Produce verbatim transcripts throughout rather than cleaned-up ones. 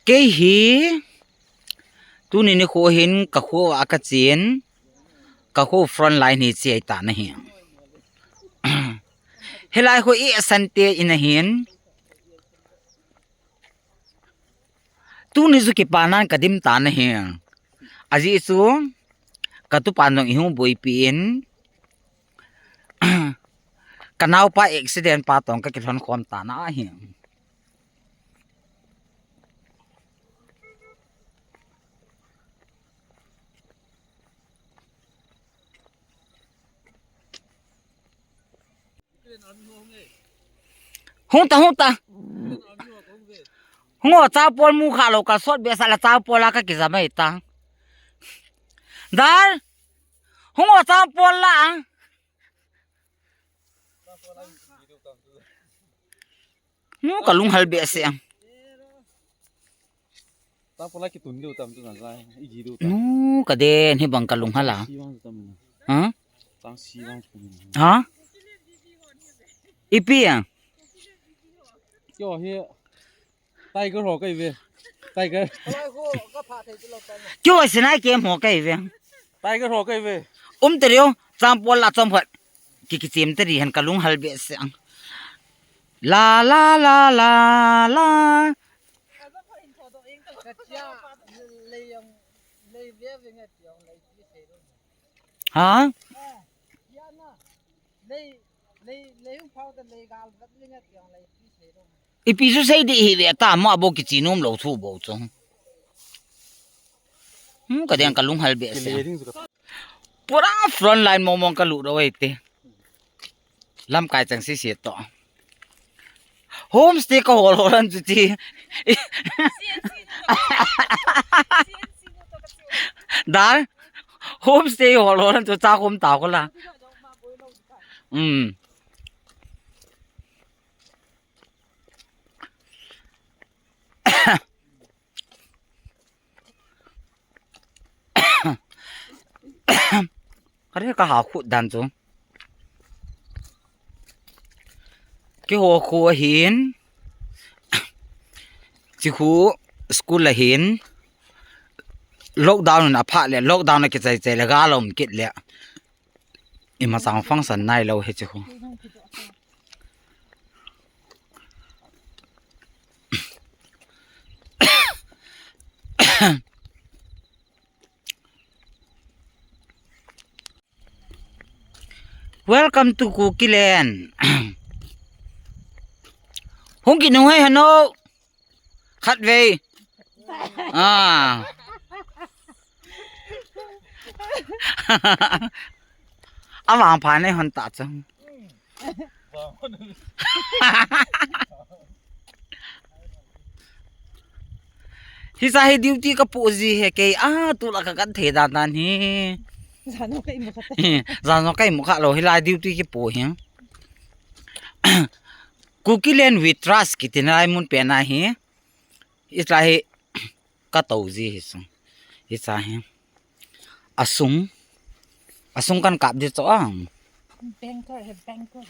Kei hi tuni nikho hin ka kho a ka chen, ka kho front line hi che ahi ta na hi. Hilai kho i asante in ahin. Tuni chu kipa nan ka dim ta na hi. Ajeh chu ka tupa nung i hung boipi in, ka naopa accident pa tong ka kilhon khom ta na hi. Hung ta, hung ta. Hung o, chapol mu kha lo ka sot be sa la chapol a ka kija mai ta. Dar. Hung o, chapol la. Nu ka lunghal be se. Ta pola kitun diu tam tu na sai. I ji diu tam. Nu ka den hi bang ka lunghal a. Si bang tam. Ha? Tang si bang tam. Ha? Ipi a? Kyo hi. Tiger ho kai ve. Tiger. Kyo sinai kem ho kai ve. Tiger ho kai ve. Um te rio, cham pol la chom phat. Ki ki chim te ri han ka lunghal be se ang. La la la la la. Ha? Ipi su sei di hi ve ta ma bo kichi nom lo thu bo chu. Hmm, ka deng ka lunghal be se. Pura front line mong mong ka lu ro ai te. Lamkai chang si si to. Homestay ka hol hol an chu ti. Dar. Homestay hol hol an chu cha khom ta ko la. Hmm. Kare ka ha khu dan chu. Keiho khu ahin. Chi khu school ahin. Lockdown in apha le, lockdown a kichai chai le, ga lom kit le. Ima chang function nai lo hi chi khu. Welcome to Kukiland. Hung kinu hai hano. Khat vei. Ah. Amang pha nei hon ta chang. Hicha hi duty ka po ji he kei a, tu la ka kan thei dan dan hi. Jano kai mu kha. Jano kai mu kha lo hi la duty ki po hi. Kukiland we trust kiti na lai mun pe na hi. Hicha hi ka to ji hi sung. Hicha hi. Asung. Asung kan kap di to ang. Bunker he bunker.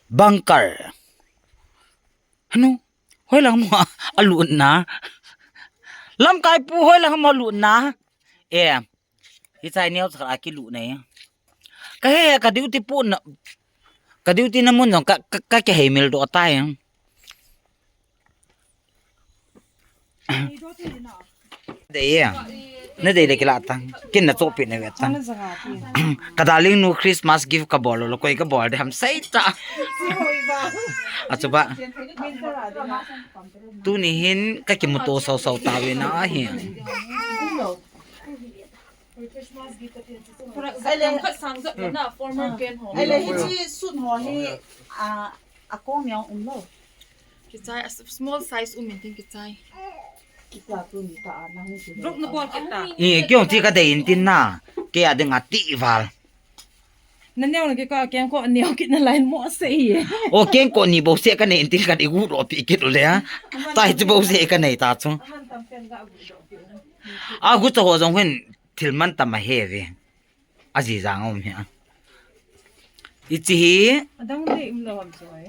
Bunker. Hanu. Hoi lang mo alut na. Lamkai pu hoi lang mo alut na. Eh. Hichai neo cha aki lu nei. Ka he ka duty pu na. Ka duty na mun jong ka ka, ka ke hei mil do tai. Dei ya. Na dei le kila tang. Kin na chopi na ve tang. Ka darling nu Christmas gift ka bol lo koi ka bol de ham sai ta. Achuba. Tuni hin ka kimuto sau sau ta ve na hin. Khat sang jat na former pen ho. Ai le hi chi sun ho hi a a kong neo um lo. Kichai a small size um in tin kichai. Kita tu ni ta a na hung ki. Drop na bol kita. I kiong ti ka dei in tin na. Ke a ding a ti val. Na neo na ke ka keng ko neo kit na line mo se ye. O keng ko ni bo se ka nei in tin ka di gu ro pi kit u le a. Tai chu bo se ka nei ta chu. A gu cho ho jong hin thil man tam a he ve. Aji jang um hi a. Ichi hi. Adang dei um lo am chu ai.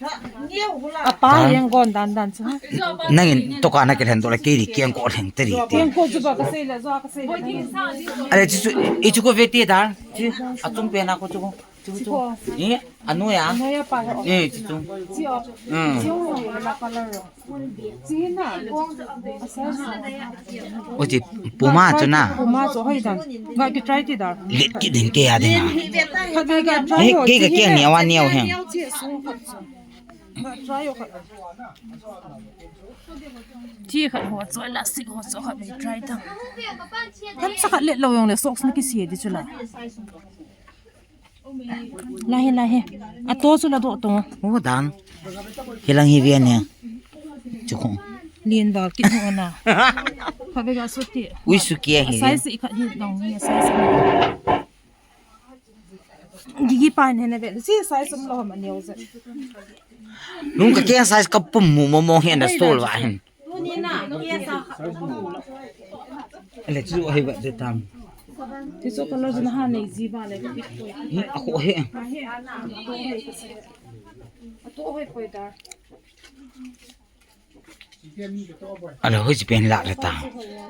Apa yang gon dan dan chu. Nangin toka na kilen to la kei di kiang ko leng te di te. Yang ko chu ba ka sei le zo ka sei le. Ale chu chu i chu ko ve te da. Chu a chum pe na ko chu ko. Chu chu. I anu ya. Anu ya pa. Eh chu chu. Chi o. Hmm. Chi o la pa la ro. Chi na. O chi puma chu na. Puma chu hoi dan. Ga ki try ti da. Let ki din ke ya de na. Ka ga try. Ke ga ke ni wa ni o hen. Thi khat ho choi la sik ho choi khat nei try ta. Tam sa khat let lo jong le socks na kisi di chu la. La he la he. A to chu la do to. O dan. Hi lang hi ve ne. Chu ko. Lien val kit ho na. Kha ve ga su ti. Ui su kia hi. Size i khat hi dong ni size. Gigi pa ne ne ve. Si size um lo ma neo ze. Nung ka kia size ka pum mu mo mo hen da store va hen. Tuni na, no kia sa khat. Ale chu hoi ba de tam. Ti so color na ha nei ji ba le. Ni a ko he. A to hoi poi da. Ale hoi ji pen la le ta.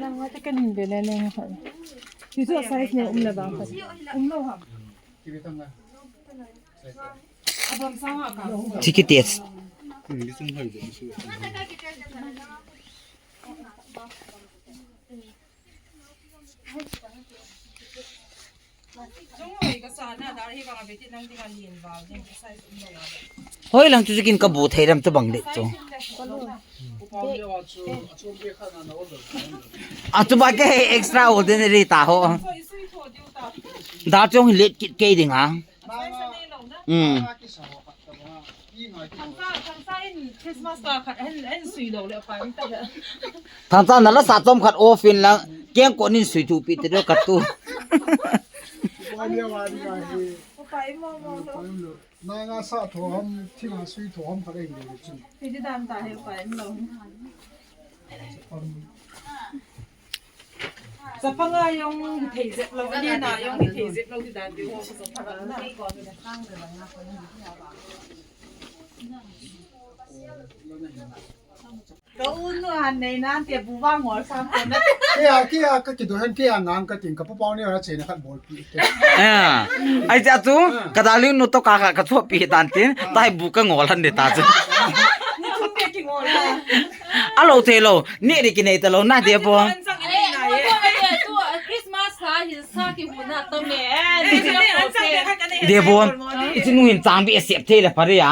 Lang ta kan hin be le le. Ti so size ne um le ba. Um lo ha. Chi kiti. Hoi lang chu kin ka bu thei ram chu bang de chu. A chu ba ke extraordinary ta ho. Da chong let kit ke ding ha. Hmm. Thangcha, thangcha in Christmas ta khat en, en sui lo le pa in ta le. Thangcha na la sa chom khat off in la keng ko nin sui thu pi te do ka tu. Wa ni wa ni ma he. Pa in mo mo lo. Na nga sa tho ham, thi nga sui tho ham khat ei le chu. Ti di dan ta he pa in lo. Chapanga jong hi thei jep lou, anina jong hi thei jep lou ti dan diu. Ka u nu han nei nan te bu va ngol sang ko na. Kei a, kei a, ka kido hen kei a ngang ka ting ka pa pau ni ra che na khat bol pi te. Ah, ai cha chu, ka darling nu to ka ka, ka chu pi dan tin, tai bu ka ngol han de ta chu. Ni thum te ki ngol la. A lo thei lo, ni ri ki nei ta lo, na de bo. Christmas sa hi sa ki hu na to me. De bo. I chi nu hin chang bi sep thei le pha ri a.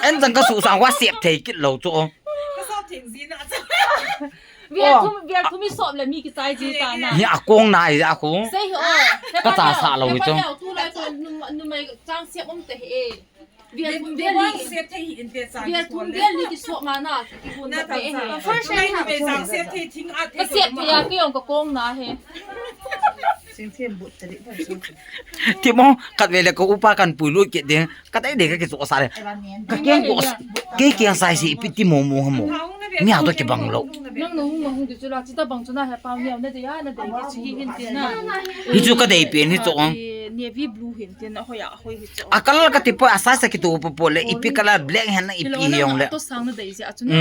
En chang ka su sang wa sep thei kit lo chu. Ka sop theng ji na chu. Vial thum, vial thum i sop le mi ki chai ji ta na. Ni a kong na i a khu. Sei ho. Ka ta sa lo i chu. Tu lai ko nu, nu mai chang sep um te he. Vial thum vial ni. Vial thum vial ni ki sop ma na. Ki hun na pe he. First time ni mai chang sep thei thing a. Ka sep thei a ki jong ka kong na he. Sing thiem but tadi. Ti mo, khat ve le ko upa kan pui lut kit ding. Ka dei dei ka kiso sa le. Ka keng ko, kei keng sai si ipi ti mo mo mo. Mi a to kibang lo. Nang nung nung hung di chu la, chi ta bang chu na he pau niau na de ya, na de ki chi hin ti na. Hi chu ka dei pen hi chu ang. Navy blue hin ti na, hoi a hoi hi chu. A color ka ti po, a size ki tu po po le, ipi color black hen na ipi hi jong le. To sang na dei si a chu na.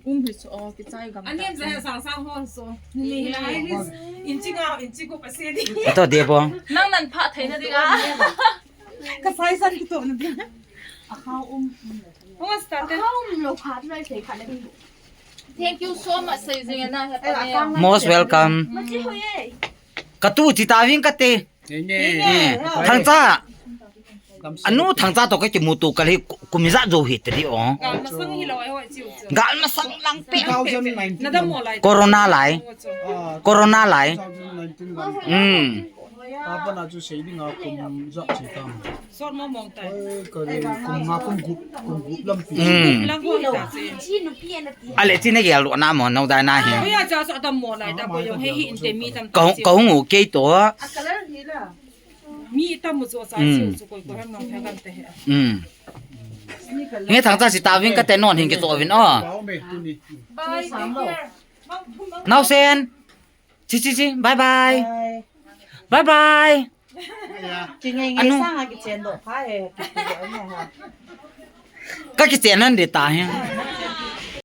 Um hi chu o, ki chai gam. Ani em za sang sang hon so. Ni hi na hi. Inchi nga, inchi ko pa se di. Ato de po. Nang nan pha thei na di ga. Ka sai san kito na. A khau um. Hong start. A khau um lo khat lai thei khat le. Thank you so much, sai jing na he pa ne. Most welcome. Ma chi ho ye. Ka tu chi ta ving ka te. Eh, thangcha. Anu thangcha to ka kimu tu ka le ku-, kum ijat jo hi te di o. Gal masang hi lo ai ho chi u chu. Gal masang lang pi. Two thousand nineteen. Na da mo lai. Corona lai. Ah, corona lai. Two thousand nineteen lam. Hmm. Papa na chu sei ding a kum ijat chi tam. Sot mo mong tai. Oi, ka ri kum nga kum gup, kum gup lam pi. Hmm. Lam ko ta se. Ale chi na gel lo na mo no dai na hi. Oi, a cha so tam mo lai ta ko jong he hi in te mi tam ta. Ka hung, ka hung u kei to. A color hi la. Mi tam mu chu sa chu chu koi ko hem nong phe kan te he. Hmm. Nge thangcha si ta ving ka te non hin ki to vin o. Bye, take care. Nau sen. Chi chi chi. Bye bye. Bye bye. Ki ngai ngai anu. Sang a ki chen do kha he. Ki chen do na ha. Ka kichen han de ta hi.